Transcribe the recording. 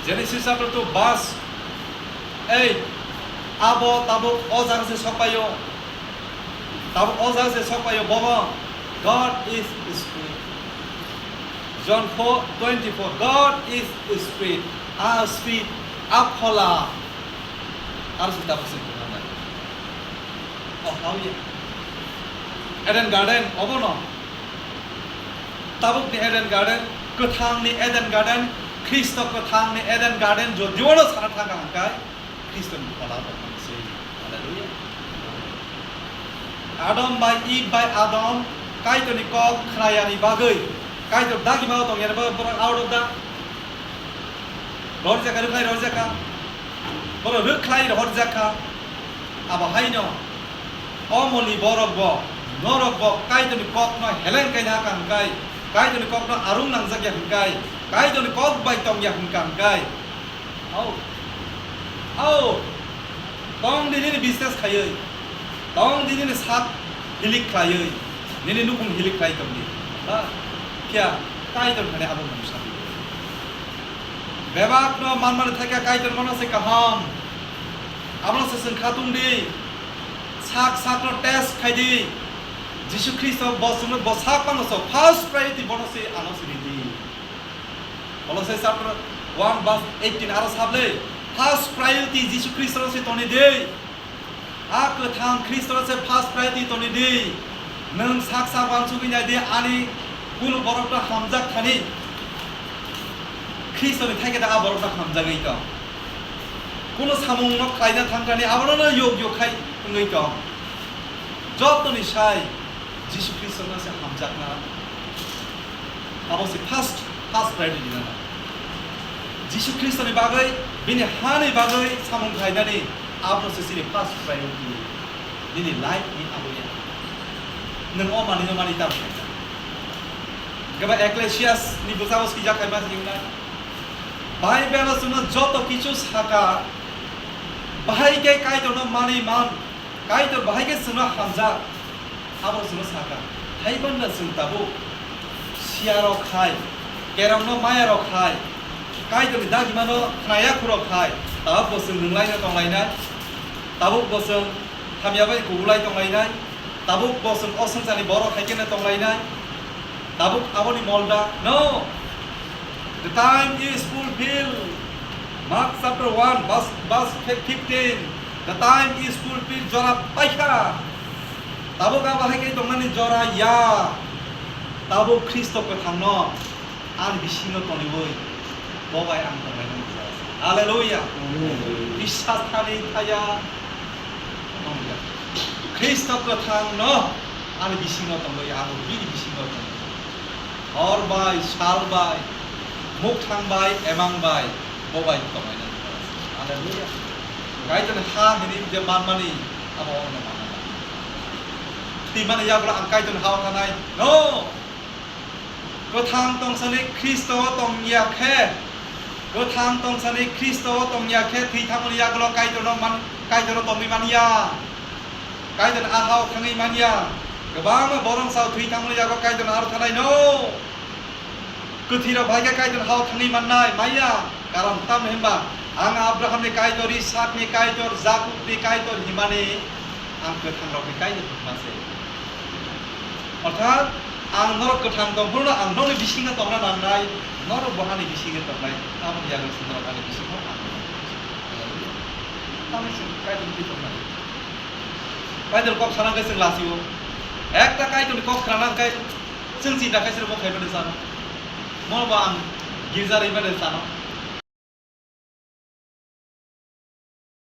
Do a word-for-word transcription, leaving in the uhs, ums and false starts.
Genesis chapter two verse eight. Abo tabuk o jaga se sokpaio. Tabuk o jaga se sokpaio bobo. God is spirit. John four twenty-four. God is spirit. A spirit, a phola. Aro se tabuk se tongna nai. Oh, how ye? Eden Garden, obo no? Tabuk ni Eden Garden, kwthang ni Eden Garden, Khristo kwthang ni Eden Garden, jodi ono sana thangkha hwnkhe, Khristo ni phola tongmani se. Hallelujah. Adam bai Eve bai Adam, Kaitor ni kok khnaya ni bagwi, Kaitor dagima o tongya ni bagwi borok out of the Rwrjakha, rwkhlai rwrjakha. Borok rwkhlai rwrjakha. Abo haino, omoni borok bo, norok bo, Kaitorni kokno heleng kaina hwnkha hwnkhe, Kaitorni kokno arung nangjak ya hwnkhe, Kaitorni kok bai tong ya hwnkha hwnkhe. Hao. Hao. Tong di nini business khaiwi. Tong di nini sak hilik khlaiwi. Nini nukhung hilik khlai tong di. Ba, phiya Kaitor thani abo mungsa di. Bebak no manmani thakya Kaitor mano se kaham. Abono se swng khatung di. Sak sak no test khai di. Jisu Khristo bo swngno bo sak mano so first priority bono se ano se di. Kolosai chapter one verse eighteen aro sable, first priority Jisu Khristo se toni di. A kwthang Khristo se first priority toni di. Nwng sak sak wansugwi nai di, ani kunu borok no hamjak thani. Khristo ni thaike da a borok no hamjagwi tong. Kunu samung no khlaina thang thani abono no yog yog khai wngwi tong. Jotoni sai Jisu Khristo no se hamjakna. Abo se first, first priority nana. Jisu Khristo ni bagwi, bini ha ni bagwi samung khlainani abo se sini first priority. Nini life ni abo ya. Nwng o mani no mani tam khlaina. Gaba Ecclesiastes ni bwsao swijak khaima sini nai. Bible o chwngno joto kichu saka, bahai khe Kaitor no mani man, Kaitor bahai khe chwngno hamjak. Abo chwngno sakha, haibanno chwng tabuk siyarok hai, kerongno mayarok hai, Kaitorni dagimano khnaya khurok hai, tabuk bo chwng nwnglaino tonglainai, tabuk bo chwng hamya bai kubulai tonglainai, tabuk bo chwng o swngcharni borok hai kheno tonglainai, tabuk aboni molda, no, the time is fulfilled. Mark chapter one, verse, verse fifteen. The time is fulfilled. Jora paikha. Tabuk abo hai khe tongnani jora ya. Tabuk Khristo kwthangno ani bisingo toniwi bo bai ang tonglainani jora. Hallelujah. Amen. Biswas thani thaya. Khristo kwthangno ani bisingo tongwi, abo bini bisingo tongwi. Hor bai, sal bai, mukthang bai, emang bai, bo bai tonglainani. Hallelujah. Kaitorni ha hini je manmani, abo ono manmani. Thwimani yagulo ang Kaitorni ha-o thanai. No! Kwthang tongsani Khristo tongya khe, kwthang tongsani Khristo tongya khe, thwi thangmani yagulo Kaitorno man, Kaitorno tongwi manya. Kaitor a ha-o thangwi manya. Kwbangma borok sao thwi thangmani yago Kaitor aro thanai no. Kwthwirok bahai khe Kaitor ha-o thangwi mannai maya. Karon tamo hinba ang Abrahamni Kaitor, Isakni Kaitor, Jakobni Kaitor himani ang kwthangrokni Kaitor himma se. Orthat ang norok kwthang tong phuru ang nokni bisingo tongna nangnai, norok bo ani bisingo tongnai. Tamoni yago se norok ani bisingo ang. Tamoni se Kaitor twi tongnai. Kaitor kok sana khe chwng lasio. Ekta Kaitorni kok khna nang khe chwng chinta khe chwng bo khaimani sano. Mo ba ang girja rimani sano.